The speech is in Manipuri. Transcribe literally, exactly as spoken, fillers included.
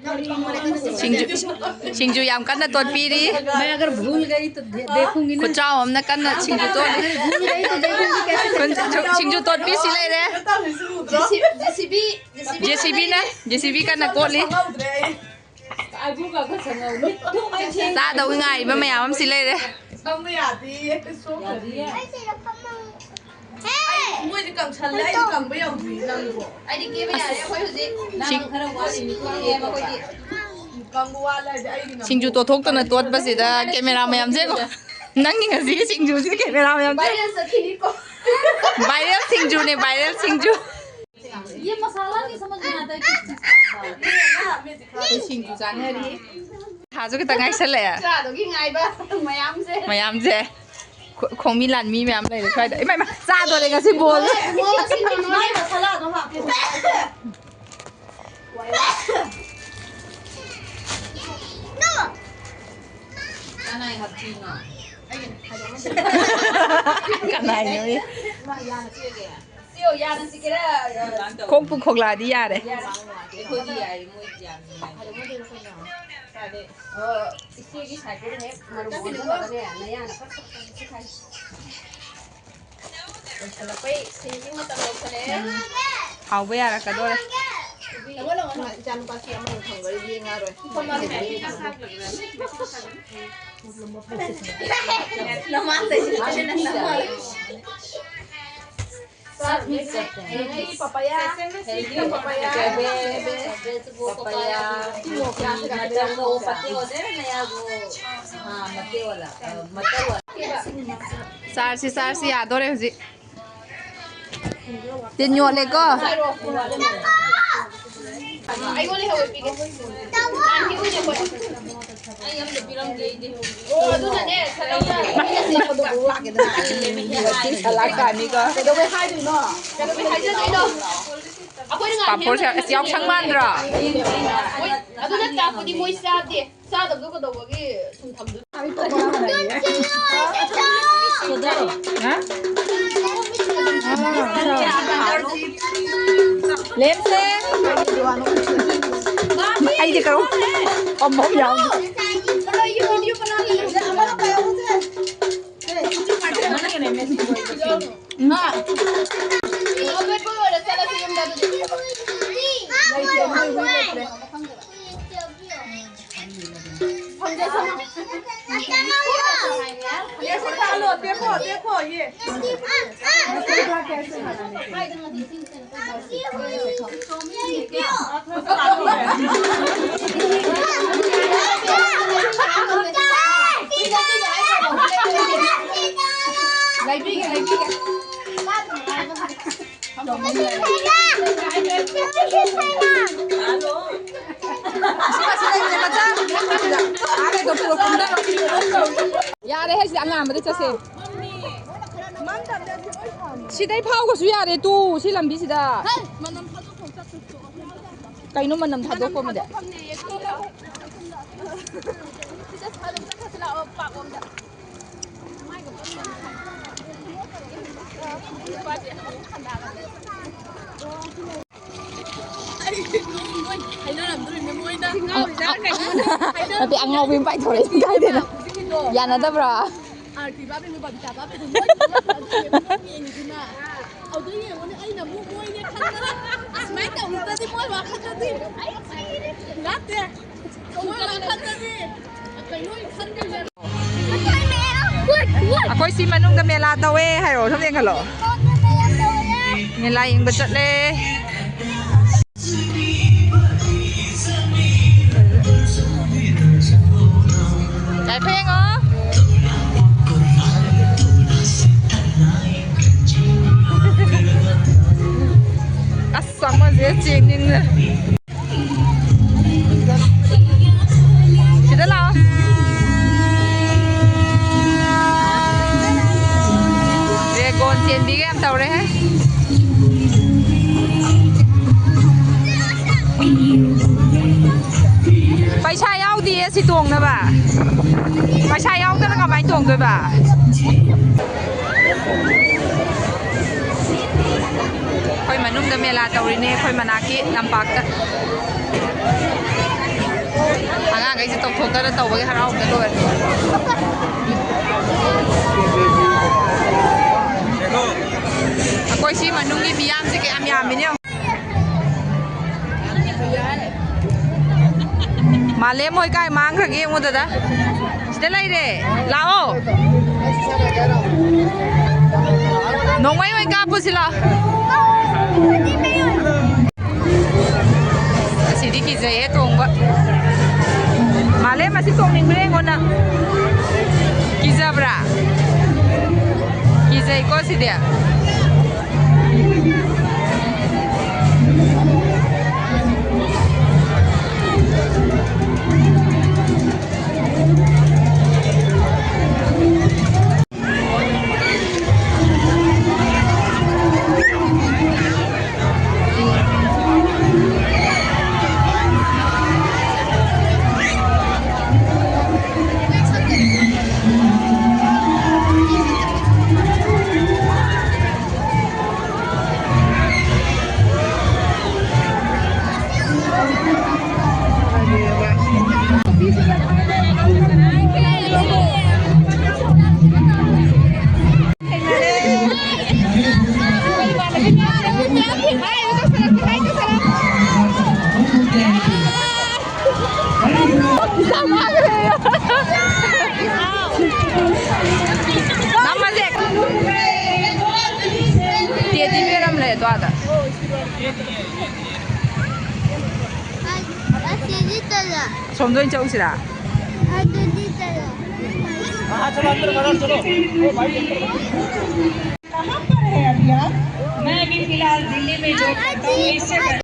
ꯁꯤꯡꯖꯨ, ꯁꯤꯡꯖꯨ ꯌꯥꯝ ꯀꯟꯅ ꯇꯣꯠꯄꯤꯔꯤ꯫ मैं अगर भूल गई तो दे- देखूंगी ना। ꯈꯨꯠꯆꯥꯎ ꯑꯃꯅ ꯀꯟꯅ ꯁꯤꯡꯖꯨ ꯇꯣꯠꯂꯤ꯫ भूल गई तो देखूंगी कैसे। ꯁꯤꯡꯖꯨ, ꯁꯤꯡꯖꯨ ꯇꯣꯠꯄꯤ ꯁꯤ ꯂꯩꯔꯦ꯫ ꯖꯦꯁꯤꯕꯤ ꯖꯦꯁꯤꯕꯤ ꯖꯦꯁꯤꯕꯤꯅ, ꯖꯦꯁꯤꯕꯤ ꯀꯟꯅ ꯀꯣꯠꯂꯤ꯫ ꯆꯥꯗꯧ ꯉꯥꯏꯔꯤꯕ ꯃꯌꯥꯝ ꯑꯃ ꯁꯤ ꯂꯩꯔꯦ꯫ ꯆꯪꯕ ꯌꯥꯗꯦꯌꯦ꯫ ꯁꯣꯛꯈ꯭ꯔꯗꯤ꯫ ꯃꯣꯏꯗꯤ ꯀꯪꯁꯜꯂꯦ, ꯑꯩꯗꯤ ꯀꯪꯕ ꯌꯧꯗ꯭ꯔꯤ ꯅꯪꯕꯨ꯫ ꯑꯩꯗꯤ ꯀꯦꯕ ꯌꯥꯔꯦ꯫ ꯑꯩꯈꯣꯏ ꯍꯧꯖꯤꯛ ꯅꯪ ꯈꯔ ꯋꯥꯠꯂꯤꯅꯤ ꯀꯦꯕ ꯑꯩꯈꯣꯏꯗꯤ꯫ ꯁꯤꯡꯖꯨ ꯇꯣꯠꯊꯣꯛꯇꯅ ꯇꯣꯠꯄꯁꯤꯗ ꯀꯦꯃꯦꯔꯥ ꯃꯌꯥꯝꯁꯦ ꯌꯦꯡꯉꯣ꯫ ꯅꯪꯒꯤ ꯉꯁꯤꯒꯤ ꯁꯤꯡꯖꯨꯁꯤꯗ ꯀꯦꯃꯦꯔꯥ ꯃꯌꯥꯝꯁꯦ꯫ ꯚꯥꯏꯔꯦꯜ ꯁꯤꯡꯖꯨꯅꯦ, ꯚꯥꯏꯔꯦꯜ ꯁꯤꯡꯖꯨ꯫ ये मसाला नहीं समझ में आता है किस चीज़ का होता है। ꯑꯩꯈꯣꯏ ꯁꯤꯡꯖꯨ ꯆꯥꯅꯔꯤ꯫ ꯊꯥꯁꯨ ꯈꯤꯇꯪ ꯉꯥꯏꯁꯜꯂꯛꯑꯦ꯫ ꯆꯥꯗꯨꯒꯤ ꯉꯥꯏꯕ ꯃꯌꯥꯝꯁꯦ꯫ ꯃꯌꯥꯝꯁꯦ꯫ ꯈꯣ- ꯈꯣꯡꯃꯤ ꯂꯥꯟꯃꯤ ꯃꯌꯥꯝ ꯂꯩꯔꯦ ꯁ꯭ꯋꯥꯏꯗ꯫ ꯏꯃꯥ, ꯏꯃꯥ, ꯆꯥꯗꯣꯔꯦ ꯉꯁꯤ ꯕꯣꯜ꯫ ꯃꯣꯏ ꯉꯁꯤ ꯅꯣꯡꯃꯒꯤ ꯃꯁꯥꯂꯥꯗꯣ ꯍꯥꯞꯄꯦ꯫ ꯀꯅꯥꯏꯅꯣ? ꯁꯤꯌꯣ ꯌꯥꯅ ꯁꯤꯒꯦꯔꯥ꯫ ꯈꯣꯡ ꯄꯨ ꯈꯣꯡꯂꯥꯗꯤ ꯌꯥꯔꯦ꯫ ꯑꯩꯈꯣꯏꯗꯤ ꯌꯥꯏ, ꯃꯣꯏꯗꯤ ꯌꯥꯝ ꯅꯨꯡꯉꯥꯏ꯫ ꯏꯆꯦꯒꯤ ꯁꯥꯏꯀꯜ ꯍꯦꯛ ꯃꯔꯨꯝ ꯑꯣꯟꯊꯣꯛꯂꯒꯅꯦ ꯅꯌꯥꯅ ꯐꯠ ꯐꯠ ꯐꯠ ꯐꯠ ꯈꯥꯏ꯫ ꯂꯣꯏꯁꯤꯜꯂꯛꯄꯩ ꯁꯤꯡꯒꯤ ꯃꯇꯝ ꯌꯧꯁꯜꯂꯛꯑꯦ꯫ ꯍꯥꯎꯕ ꯌꯥꯔꯛꯀꯗꯣꯔꯦ꯫ ꯂꯧꯍꯜꯂꯣ, ꯂꯧꯍꯜꯂꯣ꯫ ꯏꯆꯥꯅꯨꯄꯥꯁꯤ ꯑꯃꯃꯨꯛ ꯊꯝꯈ꯭ꯔꯦ, ꯌꯦꯡꯉꯔꯣꯏ꯫ ꯅꯃꯥꯡꯗꯩꯁꯨ ꯂꯣꯏꯅ ꯅꯃꯥꯡ꯫ Healthy papaya. Healthy papaya. Papaya. Papaya. Papaya. Papaya. Papaya. ꯆꯥꯔꯁꯤ, ꯆꯥꯔꯁꯤ, ꯌꯥꯗꯣꯔꯦ ꯍꯧꯖꯤꯛ꯫ ꯇꯤꯟ ꯌꯣꯠꯂꯦꯀꯣ꯫ ꯑꯩꯉꯣꯟꯗ ꯍꯧꯔꯛꯄꯤꯒꯦ꯫ ꯑꯩ ꯑꯝꯇ ꯄꯤꯔꯝꯒꯦ ꯑꯩꯗꯤ꯫ ꯑꯣ, ꯑꯗꯨꯅꯅꯦ, ꯁꯠ ꯂꯥꯎꯅ꯫ ꯁꯂꯥꯛ ꯇꯥꯅꯤꯀꯣ꯫ ꯀꯩꯗꯧꯕꯩ ꯍꯥꯏꯗꯣꯏꯅꯣ? ꯀꯩꯗꯧꯕꯩ ꯍꯥꯏꯖꯗꯣꯏꯅꯣ? ꯑꯩꯈꯣꯏꯅ ꯉꯥꯏ ꯄꯥꯐꯣꯔꯁꯦ ꯑꯁ ꯌꯥꯎꯁꯪ ꯃꯥꯟꯗ꯭ꯔꯣ? ꯃꯣꯏ ꯑꯗꯨ ꯅꯠꯇ꯭ꯔꯥ ꯑꯩꯈꯣꯏꯗꯤ ꯃꯣꯏ ꯆꯥꯗꯦ꯫ ꯆꯥꯗꯕꯗꯣ ꯀꯩꯗꯧꯕꯒꯤ ꯁꯨꯝ ꯊꯝꯗꯣꯏꯅꯣ? ꯍꯥ? ꯂꯦꯝꯁꯦ꯫ ꯑꯩꯗꯤ ꯀꯔꯝ ꯑꯃꯐꯥꯎ ꯌꯥꯎꯗꯦ꯫ ꯂꯩꯕꯤꯒꯦ, ꯂꯩꯕꯤꯒꯦ꯫ ꯌꯥꯔꯦ ꯍꯦ, ꯁꯤꯗ ꯑꯉꯥꯟꯕꯗ ꯆꯠꯁꯦ꯫ ꯁꯤꯗꯩ ꯐꯥꯎꯒꯁꯨ ꯌꯥꯔꯦ ꯇꯨ, ꯁꯤ ꯂꯝꯕꯤꯁꯤꯗ꯫ ꯀꯩꯅꯣ ꯃꯅꯝ ꯊꯥꯗꯣꯛꯄ ꯑꯃꯗꯤ? ꯅꯠꯇꯦ, ꯑꯉꯥꯎꯕꯤ ꯑꯃ ꯄꯥꯏꯊꯣꯔꯛꯏ ꯀꯥꯏꯗꯩꯅꯣ? ꯌꯥꯅꯗꯕ꯭ꯔꯥ? ꯑꯥꯔꯇꯤ ꯕꯥꯕꯤꯅ ꯕꯕꯤꯇꯥ ꯕꯥꯕꯤꯗ ꯂꯣꯏ ꯈꯪꯅꯕ ꯑꯗꯨꯒꯤ ꯑꯃꯨꯛ ꯌꯦꯡꯉꯤꯗꯨꯅ꯫ ꯑꯗꯨꯗꯩ ꯌꯦꯡꯉꯨꯅꯦ, ꯑꯩꯅ ꯑꯃꯨꯛ ꯃꯣꯏꯅꯦ ꯈꯟꯗꯅ ꯑꯁꯨꯃꯥꯏꯅ ꯇꯧꯔꯨꯗ꯭ꯔꯗꯤ ꯃꯣꯏ ꯋꯥꯈꯜꯗꯗꯤ ꯑꯩ ꯁꯤꯔꯦ꯫ ꯅꯠꯇꯦ꯫ ꯃꯣꯏ ꯋꯥꯈꯜꯗꯗꯤ ꯀꯩꯅꯣ ꯈꯟꯗꯣꯏꯅꯦ꯫ ꯑꯩꯈꯣꯏ ꯁꯤ ꯃꯅꯨꯡꯗ ꯃꯦꯂꯥ ꯇꯧꯋꯦ ꯍꯥꯏꯔꯣ, ꯁꯣꯝ ꯌꯦꯡꯍꯜꯂꯣ꯫ ꯃꯦꯂꯥ ꯌꯦꯡꯕ ꯆꯠꯂꯦ꯫ ꯌꯥꯏꯐ ꯌꯦꯡꯉꯣ꯫ ꯑꯁ, ꯑꯃꯁꯦ ꯆꯦꯟꯅꯤꯡꯅ꯫ ꯁꯤꯗ ꯂꯥꯛꯑꯣ꯫ ꯗ꯭ꯔꯦꯒꯣꯟ ꯆꯦꯟꯕꯤꯒ ꯌꯥꯝ ꯇꯧꯔꯦꯍꯦ꯫ ꯄꯩꯁꯥ ꯌꯥꯎꯗꯤꯌꯦ ꯁꯤ ꯇꯣꯡꯅꯕ꯫ ꯄꯩꯁꯥ ꯌꯥꯎꯗꯅ ꯀꯃꯥꯏꯅ ꯇꯣꯡꯗꯣꯏꯕ? ꯑꯩꯈꯣꯏ ꯃꯅꯨꯡꯗ ꯃꯦꯂꯥ ꯇꯧꯔꯤꯅꯦ, ꯑꯩꯈꯣꯏ ꯃꯅꯥꯛꯀꯤ ꯂꯝꯄꯥꯛꯇ꯫ ꯑꯩꯁꯦ ꯇꯧꯊꯣꯛꯇꯅ ꯇꯧꯕꯒꯤ ꯍꯔꯥꯎꯕꯗ ꯂꯣꯏꯔꯦ꯫ ꯑꯩꯈꯣꯏ ꯁꯤ ꯃꯅꯨꯡꯒꯤ ꯃꯤꯌꯥꯝꯁꯦ ꯀꯌꯥꯝ ꯌꯥꯝꯃꯤꯅꯦ ꯌꯦꯡꯉꯣ꯫ ꯃꯥꯂꯦꯝ ꯍꯣꯏ ꯀꯥꯏ ꯃꯥꯡꯈ꯭ꯔꯒꯦ ꯌꯦꯡꯉꯣ ꯗꯗꯥ꯫ ꯁꯤꯗ ꯂꯩꯔꯦ꯫ ꯂꯥꯛꯑꯣ꯫ ꯅꯣꯡꯃꯩ ꯑꯣꯏꯅ ꯀꯥꯞꯄꯨꯁꯤ ꯂꯥꯛꯑꯣ꯫ ꯑꯁꯤꯗꯤ ꯀꯤꯖꯩꯍꯦ ꯇꯣꯡꯕ꯫ ꯃꯥꯂꯦꯝ, ꯑꯁꯤ ꯇꯣꯡꯅꯤꯡꯕ꯭ꯔꯥ ꯌꯦꯡꯉꯣ ꯅꯪ꯫ ꯀꯤꯖꯕ꯭ꯔꯥ? ꯀꯤꯖꯩꯀꯣ ꯁꯤꯗꯤ꯫ ꯅꯝꯃꯁꯦ꯫ ꯇꯦꯗꯤ ꯕꯤꯌꯔ ꯑꯃ ꯂꯩ ꯑꯗ꯭ꯋꯥꯏꯗ꯫ ꯑꯁꯤꯗꯤ ꯇꯜꯂꯦ꯫ ꯑꯁꯣꯝꯗ ꯑꯣꯏꯅ ꯆꯠꯂꯨꯁꯤꯔꯥ? ꯑꯗꯨꯗꯤ ꯇꯜꯂꯦ꯫ कहाँ पर है अभी आप? मैं अभी फिलहाल दिल्ली में जॉब करता हूँ, इससे